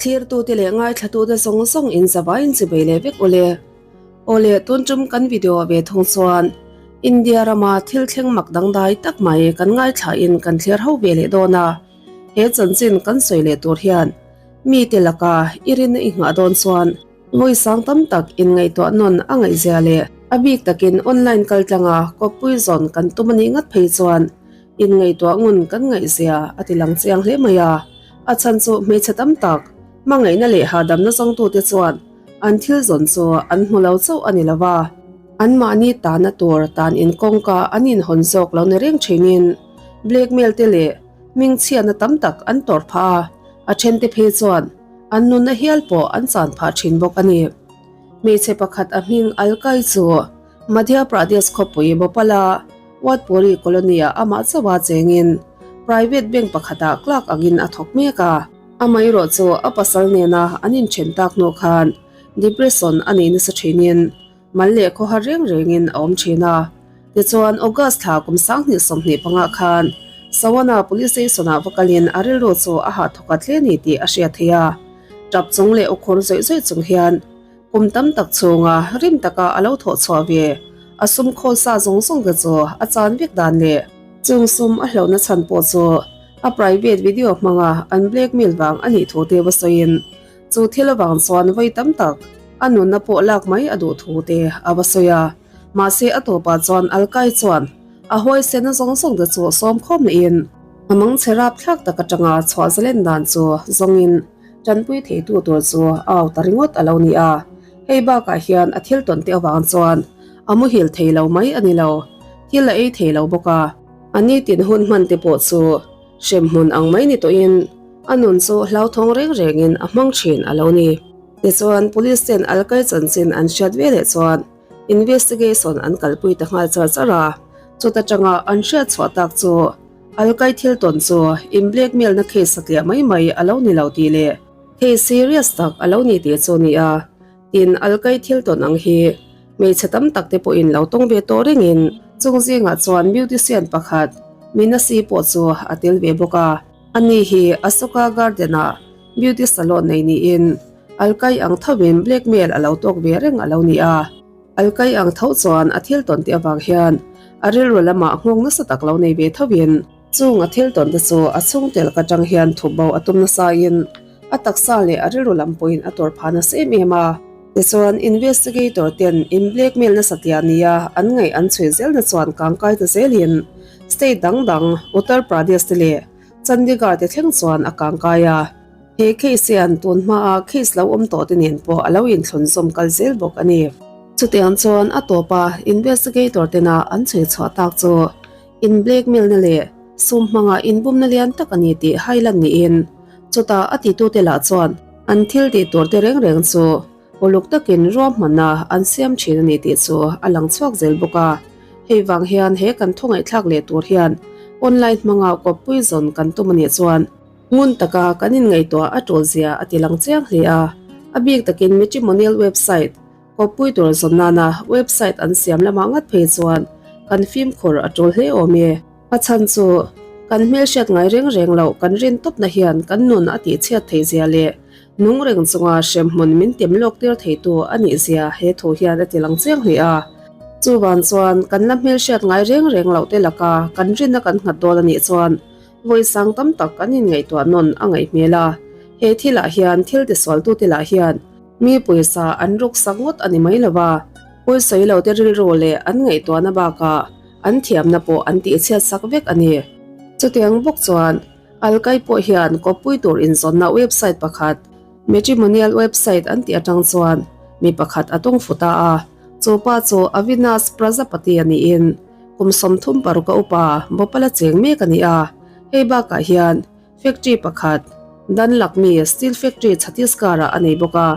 Thlirtute leh ngaithlatute zawng zawng in zavaiin chibei leh vek ule. Awle tun tum kan video ve thung chuan India rama thil thleng mak dangdai tak mai kan ngaithla in kan thlir ho ve leh dawn a. He chanchin kan sawi leh tur hian mite laka i rinna i nghah dawn chuan Vawi sang tam tak inngaihtuah nawn a ngaihzia leh a bik takin online kaltlanga kawppui zawn kan tum a nih ngat phei chuan inngaihtuah ngun kan ngaihzia a ti lang chiang hle mai a. A chhan chu hmeichhe tam tak hmangaihna leh hahdamna zawngtute chuan an thil zawn chu an hmu lo chauh a ni lo va, anmahni tahna tur tan inkawngka an inhawn zawk lo ni reng thinin blackmail te leh hmingchhiatna tam tak an tawrh phah a, a thente phei chuan An nunna hial pawh an chan phah thin bawk a ni. Hmeichhe pakhat a hming Alkai chu Madhya Pradesh khawpui Bhopal-a Watpuri Colony-ah amah chauha chengin private bank pakhatah clerk angin a thawk mek a. Amaherawh chu a pasal nena an inthen tak hnu khan depression a nei nasa thinin Mal leh khawhar reng rengin a awm thin a. Tichuan, August thla kum 2025 khan Sawana Police Station-ah va kalin a rilru chu a hah thawk a tle ni tih a hriat theih a. Tap chung leh awkhur zawih zawih chung hian kum tam tak chhunga rim taka a lo thawh chhuah ve a sum khawl sa zawng zawng te chu a chan vek dan leh chung sum a hlauhna chhan pawh chu a private video hmanga an blackmail vang a nih thu te va sawiin Chu thil avang chuan vawi tam tak a nunna pawh lak mai a duh thu te a va sawi a. Mahse a tawpah chuan Alkai chuan a huaisena zawng zawng te chu sawm khawm lehin a mangchhe rapthlak tak atanga chhuah zalen dan chu zawngin tanpui theitu tur chu a au ta ringawt a lo ni a. Hei bakah hian a thil tawn te avang chuan a muhil thei lo mai a ni lo, thil a ei thei lo bawk a. A nitin hun hman te pawh chu Hremhmun ang mai ni tawhin a nun chu hlauthawng reng rengin a hmang thin a lo ni. Tichuan, Police ten Alkai chanchin an hriat ve leh chuan investigation an kalpui ta nghal char char a, chuta tanga an hriat chhuah tak chu Alkai thil tawn chu in blackmail na case satliah mai mai a lo ni lo tih leh case serious tak a lo ni tih chu a ni a. Tin, Alkai thil tawn ang hi hmeichhe tam tak te pawhin lo tawng ve tawh rengin chung zingah chuan beautician pakhat Minasi pawh chu a tel ve bawk a. Ani hi Asoka Garden-ah beauty salon nei niin Alkai ang thovin blackmail a lo tawk ve reng a lo ni a. Alkai ang tho chuan a thil tawn te avang hian a rilru lamah nghawng nasa tak lo nei ve thovin, Chung a thil tawn te chu a chhung tel ka tang hian thup bo a tum nasain a taksa leh a rilru lam pawhin a tawrh phah nasa em em a. Tichuan, investigator ten in blackmail nasa tia nia an ngaih an chhui zelna chuan kangkai ta zelin state dang dang Uttar Pradesh te leh Chandigarh te thleng chuan a kangkai a. He case hian tun hmaa case lo awm tawh te nen pawh a lo inthlun zawm kal zel bawk a ni. Chutiang chuan a tawpa investigator tena an chhui chhuah tak chu In blackmail na leh sum hmanga inbumna lian tak a ni tih hailan niin chutah a titute lah chuan an thil tih tur te reng reng chu uluk takin ruahmanna an siam thin a ni tih chu a lang chhuak zel bawk a. Hei vang hian he kan thawngaihthlak leh tur hian online hmanga kawppui zawn kan tum a nih chuan ngun taka kan inngaihtuah a tul zia a ti lang chiang hle a. A bik takin matrimonial website Kawppui tur zawn nana website an siam lamah ngat phei chuan kan fimkhur a tul hle awm e. A chhan chu kan hmelhriat ngai reng reng loh kan rin tawpna hian kan nun a tihchhiat theih zia leh nung reng chunga hremhmun min tem lawk tir theitu a nih zia he thu hian a ti lang chiang hle a. Chuvan chuan kan la hmelhriat ngai reng reng loh te laka kan rinna kan nghat dawn a nih chuan vawi sang tam tak kan inngaihtuah nawn a ngaih hmel a. He thilah hian thil tisualtute lah hian Mi pawisa an ruk sak ngawt a ni mai lo va, pawisawi lo te rilru leh an ngaihtuahna bakah an thiamna pawh an tihchhiat sak vek a ni. Chutiang bawk chuan Alkai pawh hian kawppui tur inzawnna website pakhat, matrimonial website an tih atang chuan mi pakhat a tawng fu ta a, chu pa chu Avinash Prajapati a niin kum 36 a upa Bhopal a cheng mek a ni a, hei bakah hian Factory pakhat, Dan Lakmi Steel Factory Chhattisgarh-ah a nei bawk a.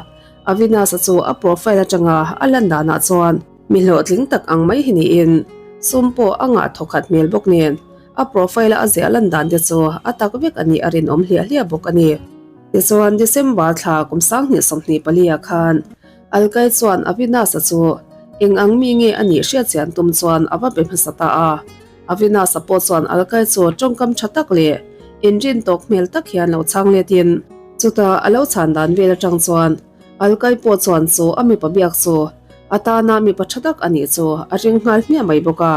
Avinash-a chu a profile atanga a lan danah chuan mi hlawhtling tak ang mai hi niin sum pawh a ngah thawkhat hmel bawk nen a profile-a a ziah lan dan te chu a tak vek a nih a rinawm hliah hliah bawk a ni. Tichuan, December thla kum 2024-ah khan Alkai chuan Avinash-a chu eng ang mi nge a nih hriatchian tum chuan a va be hmasa ta a. Avinash-a pawh chuan Alkai chu tawngkam tha tak leh inrin tawk hmel tak hian lo chhang letin. Chutah a lo chhan dan vel atang chuan Alkai pawh chuan chu a mipa biak chu a tana mipa tha tak a nih chu a ring nghal hmiah mai bawk a.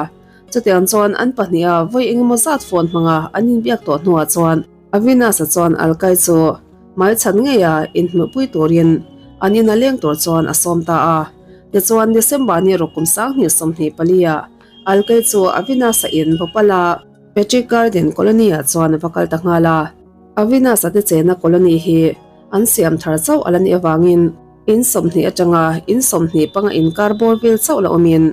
Chutiang chuan an pahniha vawi engemaw zat phone hmanga an inbiak tawh hnuah chuan Avinash-a chuan Alkai chu hmaichhan ngeia inhmuhpui turin an ina leng tur chuan a sawm ta a. Tichuan December ni ruk kum 2024 ah Alkai chu Avinash-a in Bhopal-a Patrick Garden Colony-ah chuan a va kal ta nghal a. Avinash-a te chena colony hi an siam thar chauh a la nih avangin in 20 atanga in 20 panga inkar bawr vel chauh la awmin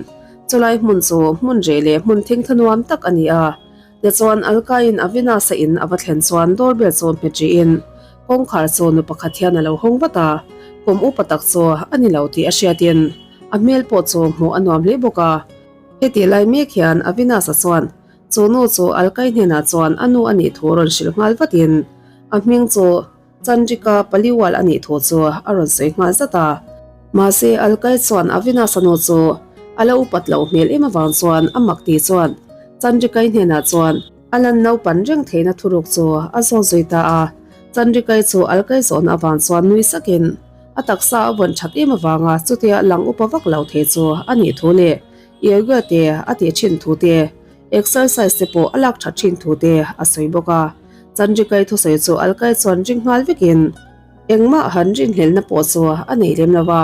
chulai hmun chu hmun reh leh hmun thingtha nuam tak a ni a. Tichuan Alkaiin Avinash-a in a va thlen chuan doorbell chu hmet rihin kawngkhar chu nu pakhat hian a lo hawng vat a, kum upa tak chu a ni lo tih a hriatin a hmel pawh chu hmuh a nuam hle bawk a. Hetih lai mek hian Avinash-a chuan chu nu chu Alkai hnenah chuan a nu a nih thu rawn hrilh nghal vatin a hming chu Chandrika Paliwal a nih thu chu a rawn sawi nghal zat a. Mahse Alkai chuan Avinash-a nu chu a la upat loh hmel em avang chuan a mak ti chuan Chandrikai hnenah chuan a lan naupan reng theihna thuruk chu a zawt zui ta a. Chandrikai chu Alkai zawhna avang chuan nui sakin a taksa a vawn that em avanga chutia lang upa vak lo thei chu a nih thu leh yoga te a tih thin thu te, exercise te pawh a lak that thin thu te a sawi bawk a. Chandrikai thusawi chu Alkai chuan ring nghal vekin engmah han rinhlelhna pawh chu a nei lem lo a.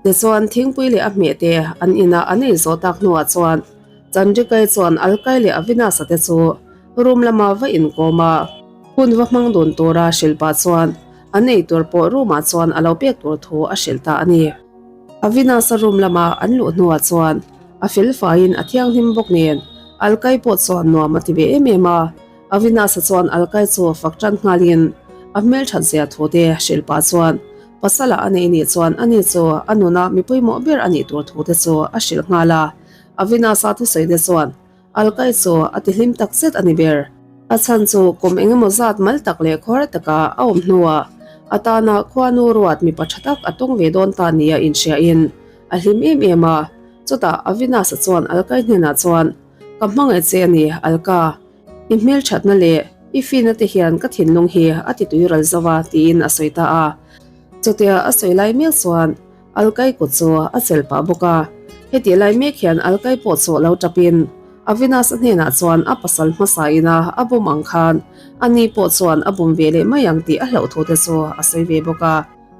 Tichuan thingpui leh a hmeh te an inah an ei zawh tak hnuah chuan Chandrikai chuan Alkai leh Avinash-a te chu room lama va inkawm a, hun va hmang dun tura hrilh pah chuan an ei tur pawh room ah chuan a lo pek tur thu a hrilh ta a ni. Avinash-a room lama an luh hnuah chuan a fel faiin a thianghlim bawk nen Alkai pawh chuan nuam a ti ve em em a. Avinash-a chuan Alkai chu fak tan nghalin a hmelthat zia thu te hrilh pah chuan pasala a nei nih chuan ani chu a nuna mi pawimawh ber a nih tur thu te chu a hrilh nghal a. Avinash-a thusawi te chuan Alkai chu a ti hlim tak zet a ni ber. A chhan chu kum eng emaw zat mal tak leh khuar taka a awm hnuah a tana khuanu ruat mipa tha tak a tawng ve dawn ta nia inhriain a hlim em em a. Chutah Avinash-a chuan Alkai hnenah chuan, Ka hmangaih che a ni, Alka. I hmelthatna leh i fina te hian ka thinlung hi a ti tui ral zo a, tiin a sawi ta a. Chutia a sawi lai mek chuan Alkai kut chu a chelh pah bawk a. Hetih lai mek hian Alkai pawh chu lo tapin Avinash a hnenah chuan a pasal hmasa ina a bawm ang khan ani pawh chuan a bawm ve leh mai ang tih a hlauh thu te chu a sawi ve bawk a.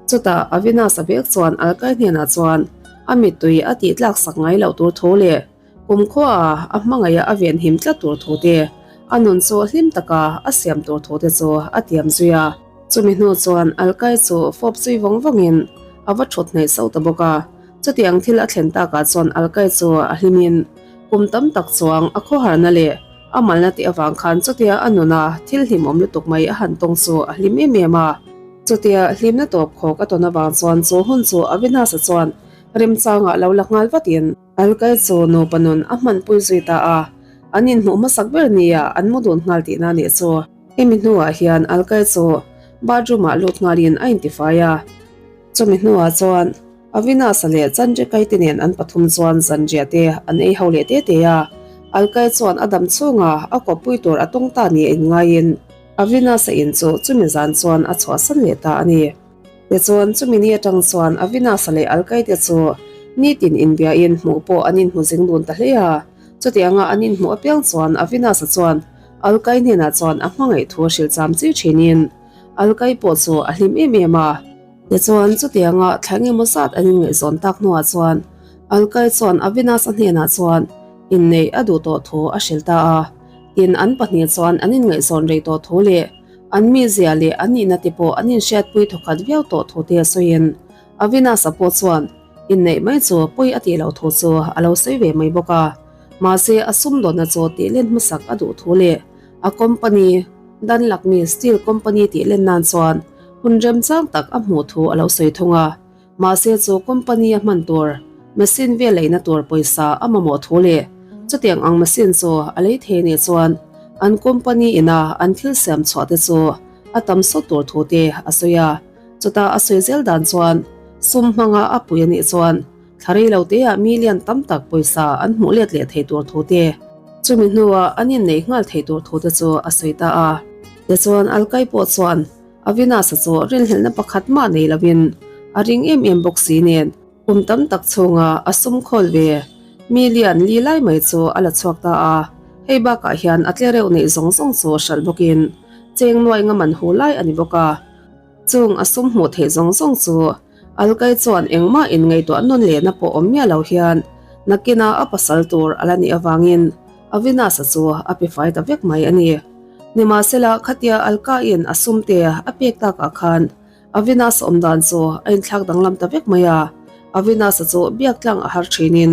Chutah Avinash a vek chuan Alkai hnenah chuan a mittui a tih tlak sak ngai loh tur thu leh Kumkhua a hmangaih a venhim tlat tur thu te, a nun chu hlim taka a siam tur thu te chu a tiam zui a. Chumi hnu chuan Alkai chu fawp zui vawng vawngin a va thut hnaih sauh ta bawk a. Chutiang thil a thlen takah chuan Alkai chu a hlimin kum tam tak chuang a khawharna leh a malna tih avang khan chutia a nuna thil hlimawm lutuk mai a han tawng chu a hlim em em a. Chutia hlimna tawp khawk a tawn avang chuan chu hun chu Avinash-a chuan remchangah lo la nghal vatin, Alkai chu nupa nun a hmanpui zui ta a, an inhmuh hmasak ber nia an mu dun nghal tihna nih chu. Hemi hnuah hian Alkai chu bathroom ah lut nghalin a intifai a, chumi hnuah chuan Avinash-a leh Chandrikai te nen an pathum chuan zanriah te an ei ho leh te te a, Alkai chuan a dam chhunga a kawppui tur a tawng ta nia inngaiin Avinash-a in chu chumi zan chuan a chhuahsan leh ta a ni. Tichuan, chumi ni atang chuan Avinash-a leh Alkaite chu nitin inbiain hmuh pawh an inhmu zing dun ta hle a. Chutianga an inhmuh apiang chuan Avinash-a chuan Alkai hnenah chuan a hmangaih thu a hrilh cham chi thinin Alkai pawh chu a hlim em em a. Tichuan, chutianga thla engemaw zat an inngaihzawn tak hnuah chuan Alkai chuan Avinash-a hnenah chuan inneih a duh tawh thu a hrilh ta a. Tin, an pahnih chuan an inngaihzawn rei tawh thu leh An mizia leh an nihna te pawh an inhriatpui thawkhat viau tawh thu te a sawiin Avinash-a pawh chuan inneih mai chu pawi a tih loh thu chu a lo sawi ve mai bawk a. Mahse a sumdawnna chu tih len hmasak a duh thu leh a company Danlakmi Steel Company tih len nan chuan hun remchang tak a hmuh thu a lo sawi thung a. Mahse chu company a hman tur machine vel leina tur pawisa a mamawh thu leh chutiang ang machine chu a lei thei anih chuan an company ina an thil siam chhuah te chu a tam sawt tur thu te a sawi a. Chutah a sawi zel dan chuan sum hmanga a pui anih chuan thla rei lo te ah million tam tak pawisa an hmuh let leh thei tur thu te chumi hnuah an inneih nghal thei tur thu te chu a sawi ta a. Tichuan Alkai pawh chuan. Avinash-a chu rinhlelhna pakhat mah nei lovin a ring em em bawk si nen kum tam tak chhunga a sum khawl ve million li lai mai chu a la chhuak ta a. Hei bakah hian a tle reuh neih zawng zawng chu hralh bawkin cheng nuai nga man hu lai a ni bawk a. Chung a sum hmuh theih zawng zawng chu Alkai chuan engmah inngaihtuah nawn lehna pawh awm miah lo hian nakina a pasal tur a la nih avangin Avinash-a chu a pe fai ta vek mai a ni. Nimahsela khatia Alkaiin a sumte a pek takah khan Avinash awm dan chu a inthlak danglam ta vek mai a, Avinash-a chu biak tlang a har thinin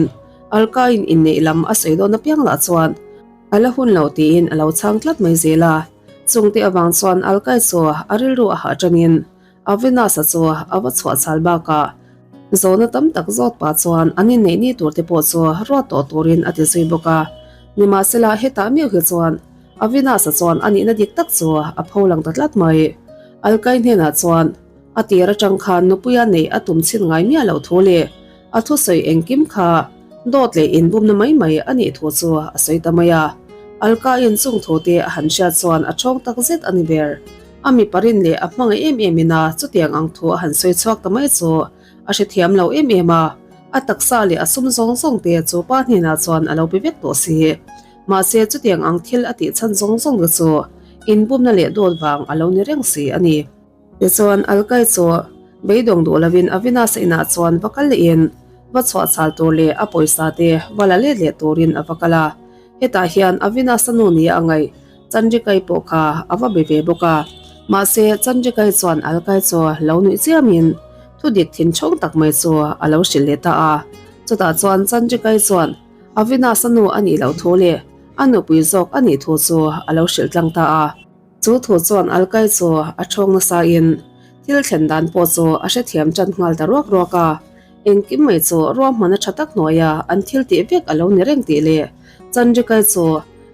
Alkaiin inneih lam a sawi dawn apiang lah chuan a la hun lo tiin a lo chhang tlat mai zel a. Chungte avang chuan Alkai chu a rilru a hah tanin Avinash-a chu a va chhuah chhal bakah zawhna tam tak zawt pah chuan an inneih ni tur te pawh chu ruat tawh turin a ti zui bawk a. Nimahsela hetah meuh hi chuan Avinash-a chuan a nihna dik tak chu a pho lang ta tlat mai. Alkai hnenah chuan a tir atang khan nupuia neih a tum chhin ngai miah loh thu leh a thusawi engkim kha dawt leh inbumna mai mai a nih thu chu a sawi ta mai a. Alkaiin chung thu te a han hriat chuan a ṭhawng tak zet a ni ber. A mipa rin leh a hmangaih em em ina chutiang ang thu a han sawi chhuak ta mai chu a hrethiam lo em em a, a taksa leh a sum zawng zawng te chu pa hnenah chuan a lo pe vek tawh si. Mahse chutiang ang thil a tih chhan zawng zawng te chu inbumna leh dawt vang a lo ni reng si a ni. Tichuan Alkai chu beidawng duh lovin Avinash inah chuan va kal lehin va chhuah chhal tur leh a pawisa te va la let leh turin a va kal a. Hetah hian Avinash-a nu nia a ngaih Chandrikai pawh kha a va be ve bawk a. Mahse Chandrikai chuan Alkai chu lo nuih chiamin thu dik thin chhawng tak mai chu a lo hrilh leh ta a. Chutah chuan Chandrikai chuan Avinash-a nu a nih loh thu leh a nupui zawk a nih thu chu a lo hrilh tlang ta a. Chu thu chuan Alkai chu a thawng nasain thil thlen dan pawh chu a hrethiam tan nghal ta ruak ruak a. Engkim mai chu ruahmana tha tak hnuaia an thil tih vek a lo ni reng tih leh Chandrikai chu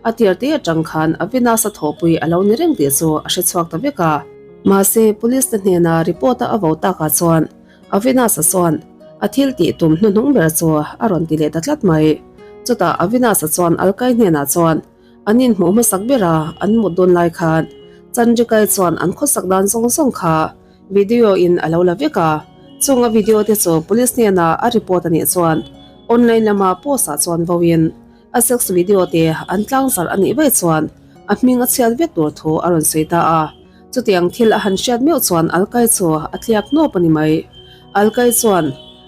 a tir te atang khan Avinash a thawhpui a lo ni reng tih chu a hrechhuak ta vek a. Mahse, Police te hnena report a a vo takah chuan Avinash-a chuan a thil tih tum hnuhnung ber chu a rawn ti leh ta tlat mai. Chutah Avinash-a chuan Alkai hnenah chuan An inhmuh hmasak ber a, an mut dawn lai khan Chandrikai chuan an khawsak dan zawng zawng kha video in a lo la vek a, chung a video te chu police hnena a report a nih chuan online lama post ah chuan vo in a sex video te an tlangzarh a nih vaih chuan a hming a chhiat vek tur thu a rawn sawi ta a, chutiang thil a han hriat meuh chuan Alkai chu a tliak hnawp a ni mai. Alkai chuan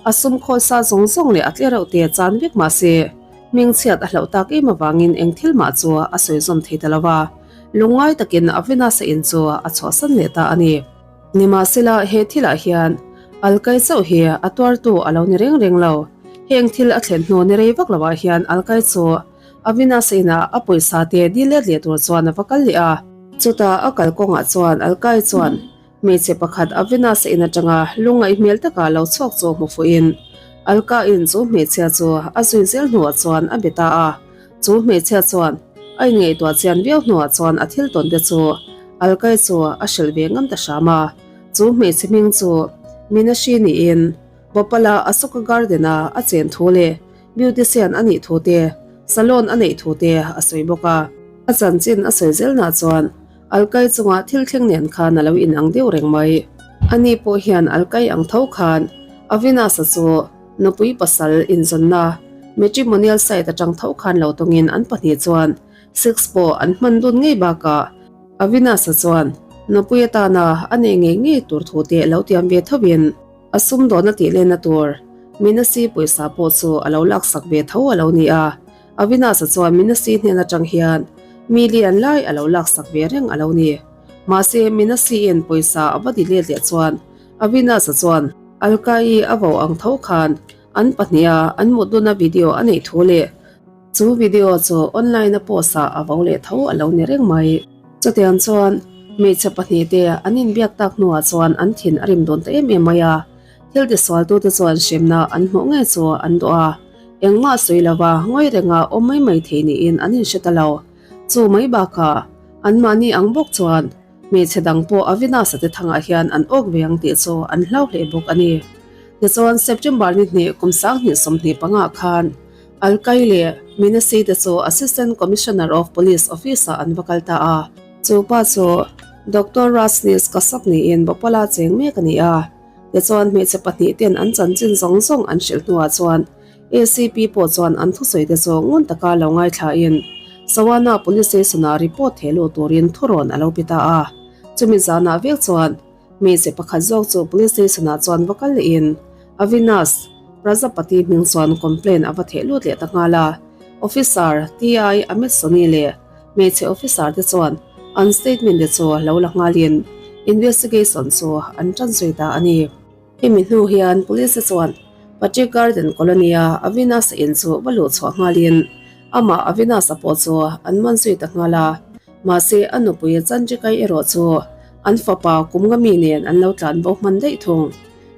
a sum khawl sa zawng zawng leh a tle reuh te chan vek mah se, Hmingchhiat a hlauh tak em avangin eng thil mah chu a sawi zawm thei ta lo va, lungngai takin Avinash-a in chu a chhuahsan leh ta a ni. Nimahsela, he thilah hian Alkai chauh hi a tuartu a lo ni reng reng lo. Heng thil a thlen hnu ni rei vak lovah hian Alkai chu Avinash-a inah a pawisa te dil let leh tur chuan a va kal leh a. Chutah a kalkawngah chuan Alkai chuan Hmeichhe pakhat Avinash in atanga lungngaih hmel taka lo chhuak chu hmu fuhin Alka in chu hmeichhia chu a zui zel hnuah chuan a be ta a. Chu hmeichhia chuan a inngaihtuah chian viau hnuah chuan a thil tawn te chu Alkai chu a hrilh ve ngam ta hram a. Chu hmeichhe hming chu Meenakshi niin Bhopal-a Ashoka Garden-a a chen thu leh beautician a nih thu te, salon a neih thu te a sawi bawk a. A chanchin a sawi zelnah chuan Alkai chunga thil thleng nen khan a lo inang deuh reng mai. Ani pawh hian Alkai ang tho khan Avinash-a chu nupui pasal inzawnna matrimonial site atang tho khan lo tawngin an pahnih chuan sex pawh an hman dun ngei bakah Avinash-a chuan nupui atana a nei ngei ngei tur thu te lo tiam ve thovin a sumdawn a tih lenna tur Minasi pawisa pawh chu a lo laksak ve tho a lo ni a. Avinash-a chuan Minasi hnen atang hian mi lian lai a lo laksak ve reng a lo ni. Mahse, Minasi-in pawisa a va ti let leh chuan Avinash-a chuan Alka-i a vo ang tho khan an pahniha an mut duna video a neih thu leh chu video chu online-a post-ah a vo leh tho a lo ni reng mai. Chutiang chuan hmeichhe pahnihte an inbiak tak hnuah chuan an thin a rim dawn ta em em mai a. Thil tisualtute chuan hremna an hmuh ngei chu an duh a, engmah sawi lova ngawi renga awm mai mai thei niin an inhre ta lo. Chu mai bakah anmahni ang bawk chuan hmeichhe dang pawh Avinash-a te thangah hian an awk ve ang tih chu an hlau hle bawk a ni. Tichuan September ni hnih kum 2025 khan Alkai leh Minasi te chu Assistant Commissioner of Police office-ah an va kal ta a. Chu pa chu. Doctor Rajneesh Kashyap niin Bhopal-a cheng mek a ni a. Tichuan hmeichhe pahnihten an chanchin zawng zawng an hrilh hnuah chuan ACP pawh chuan an thusawi te chu ngun taka lo ngaithlain Sawana Police Station-ah report theh luh turin thurawn a lo pe ta a. Chumi zanah vek chuan hmeichhe pakhat zawk chu Police Station-ah chuan va kal lehin Avinash Prajapati hming chuan complaint a va theh lut leh ta nghal a. Officer TI Amit Soni leh Hmeichhe officer te chuan an statement te chu lo la nghalin investigation chu an tan zui ta a ni. Hemi hnu hian police te chuan Patrick Garden Colony a Avinash-a in chu va luh chhuah nghalin amah Avinash-a pawh chu an man zui ta nghal a. Mahse a nupui Chandrikai erawh chu an fapa kum nga mi nen an lo tlan bo hman daih thung.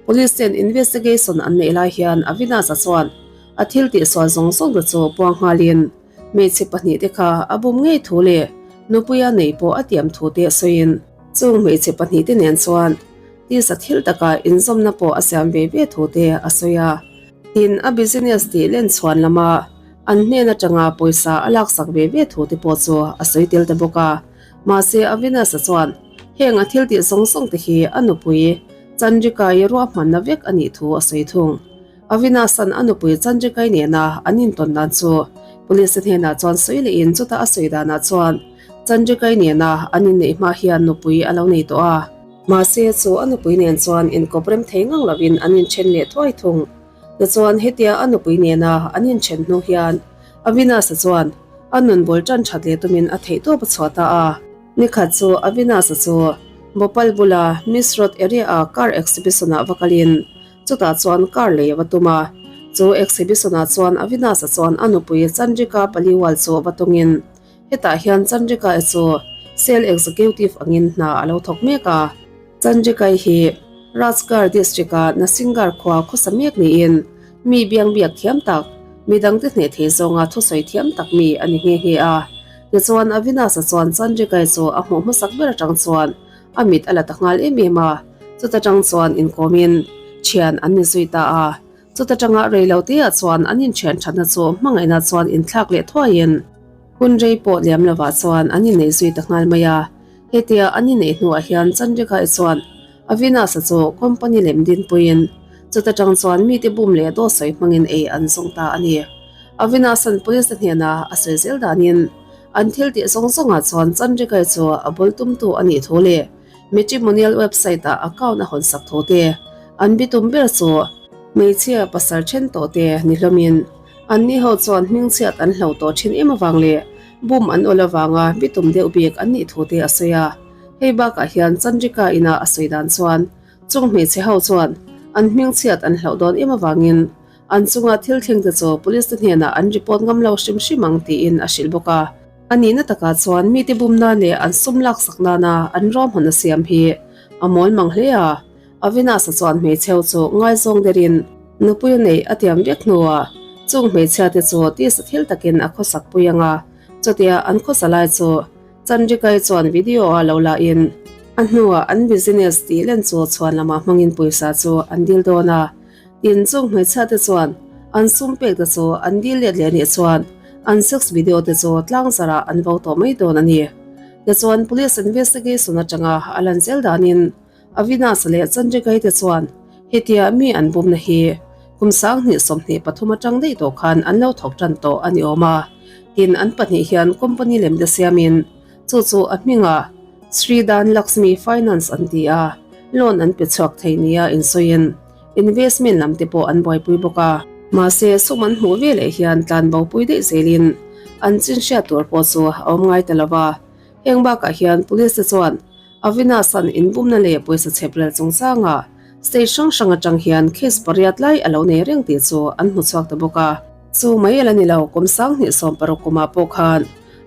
Police ten investigation an neih lai hian Avinash-a chuan a thil tihsual zawng zawng te chu puang nghalin Hmeichhe pahnihte kha a bum ngei thu leh nupuia nei pawh a tiam thu te sawiin chung hmeichhe pahnihte nen chuan tisa thil taka inzawmna pawh a siam ve ve thu te a sawi a. Tin, a business tih len chhuan lama an hnen atanga pawisa a laksak ve ve thu te pawh chu a sawi tel ta bawk a. Mahse, Avinash-a chuan heng a thil tih zawng zawng te hi a nupui Chandrika-i ruahmanna vek a nih thu a sawi thung. Avinash-a'n a nupui Chandrikai nena an intawn dan chu Police hnenah chuan sawi lehin chuta a sawi danah chuan Chandrikai nena an inneih hma hian nupui a lo nei tawh a. Mahse, chu a nupui nen chuan inkawp rem thei ngang lovin an inthen leh thuai thung. Tichuan, hetia a nupui nena an inthen hnu hian Avinash-a chuan a nun bul tan that leh tumin a theihtawp a chhuah ta a. Nikhat chu Avinash-a chu Bhopal bula Misrod area-a car exhibition-ah va kalin Chutah chuan car lei a va tum a, chu exhibition-ah chuan Avinash-a chuan a nupui Chandrika Paliwal chu va tawngin hetah hian Chandrika-i chu sale executive angin hna a lo thawk mek a. Chandrika-i hi Rajgarh district-a Nasingarh khua khawsa mek niin mi biangbiak thiam tak, midangte hneh thei zawnga thusawi thiam tak mi a ni nghe nghe a. Tichuan Avinash-a chuan Chandrika-i chu a hmuh hmasak ber atang chuan A mit a la ta nghal em em a, chuta tang chuan inkawmin thian an ni zui ta a. Chuta tanga rei lo te ah chuan an inthian thatna chu hmangaihna chuan inthlak leh thuaiin hun rei pawh liam lovah chuan an innei zui ta nghal mai a. Hetia an inneih hnuah hian Chandrika-i chuan Avinash-a chu company lem dinpuiin chuta tang chuan mite bum leh dawt sawi hmangin ei an zawng ta a ni. Avinash-a'n police-te hnena a sawi zel danin An thil tih zawng zawngah chuan Chandrikai chu a bul tumtu a nih thu leh matrimonial website ah account a hawn sak thu te an bitum ber chu hmeichhia pasal then tawh te ni hlawmin an ni ho chuan hmingchhiat an hlo tawh thin em avang leh bum an awl avanga bitum deuh bik an nih thu te a sawi a. Hei bakah hian Chandrika ina a sawi dan chuan chung hmeichhe ho chuan an hmingchhiat an hloh dawn em avangin An chunga thil thleng te chu police te hnenah an report ngam lo hrim hrim ang tiin a hrilh bawk a. A nihna takah chuan mite bum nan leh an sum laksak nana an ruahman a siam hi a mawl mang hle a. Avinash-a chuan hmeichheu chu ngaizawng derin nupui a neih a tiam vek hnuah chung hmeichhia te chu tisa thil takin a khawsak pui ang a, chutia an khawsa lai chu Chandrikai chuan video a lo la in a hnuah an business tih len chu chhuan lamah hmangin pawisa chu an dil dawn a. Tin, chung hmeichhia te chuan an sum pek te chu an dil let leh anih chuan an sex video te chu tlang zarah an vo tawh mai dawn a ni. Tichuan, police investigation atanga a lan zel danin Avinash leh Chandrigai te chuan hetia mi an bumna hi kum 2023 atang daih tawh khan an lo thawk tan tawh a ni awm a. Tin, an pahnih hian company lem te siamin chu chu a hmingah Sri Dan Lakshmi Finance an ti a, loan an pe chhuak thei nia insawiin Investment lam te pawh an buaipui bawk a. Mahse, sum an hmuh veleh hian tlan bopui daih zelin an chin hriat tur pawh chu a awm ngai ta lo va. Heng bakah hian Police te chuan Avinash-a'n inbumna leh pawisa chhep rel chungchangah state hrang hrang atang hian case pariat lai a lo nei reng tih chu an hmu chhuak ta bawk a. Chu mai a la ni lo, kum 2016 kumah pawh khan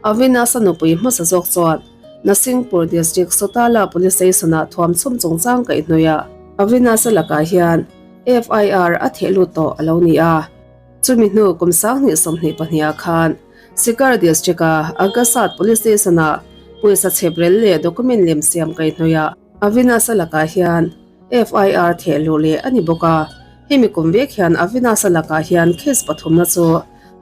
Avinash-a nupui hmasa zawk chuan Nasingpur District Sotala Police Station-ah thuam chhum chungchang kaihhnawihah Avinash-a lakah hian FIR a theh lut tawh a lo ni a. Chumi hnu kum 2022 ah khan Sikar District-a Agasat Police Station-ah pawisa chhep rel leh document lem siam kaihhnawihah Avinash-a lakah hian FIR theh luh leh a ni bawk a. Hemi kum vek hian Avinash-a lakah hian case pathumna chu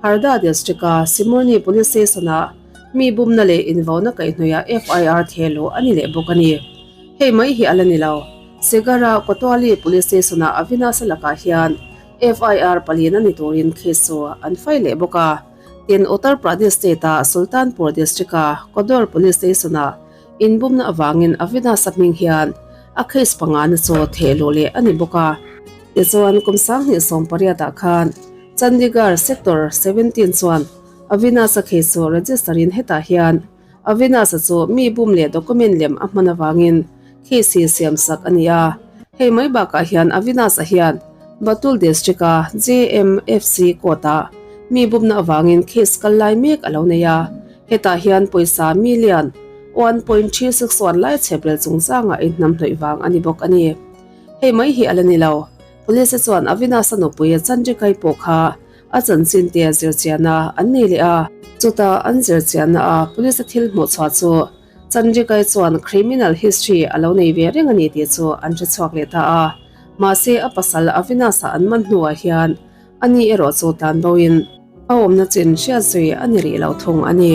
Harda District-a Simurni Police Station-ah. Mi bumna leh invauna kaihhnawihah FIR thehluh a ni leh bawk a ni. Hei mai hi a la ni lo. Segara Kotwali Police Station-ah Avinash-a lakah hian FIR palina ni turin case chu an file leh bawk a. Tin, Uttar Pradesh State-a Sultanpur District-a Kodor Police Station-ah inbumna avangin Avinash-a hming hian a case pangana chu thehluh leh a ni bawk a. Tichuan, kum 2018 ah khan Chandigarh Sector 17 chuan Avinash-a case chu register-in hetah hian Avinash-a chu mi bum leh document lem a hman avangin case hi siam sak a ni a. Hei mai bakah hian Avinash-a hian Batul District-a JMFC Court-ah mi bumna avangin case kal lai mek a lo nei a. Hetah hian pawisa million 1.361 lai chheprel chungchangah inhnamhnawih vang a ni bawk a ni. Hei mai hi a la ni lo. Police-te chuan Avinash-a nupui Chandrikai pawh kha a chanchin te zirchianna an nei leh a. Chutah an zirchianna a police a thil hmuh chhuah chu Chandrikai chuan criminal history a lo nei ve reng a ni tih chu an hre chhuak leh ta a. Mahse a pasal Avinash-a an man hnuah hian ani erawh chu tlan bo in a awmna chin hriat zui a ni rih lo thung a ni.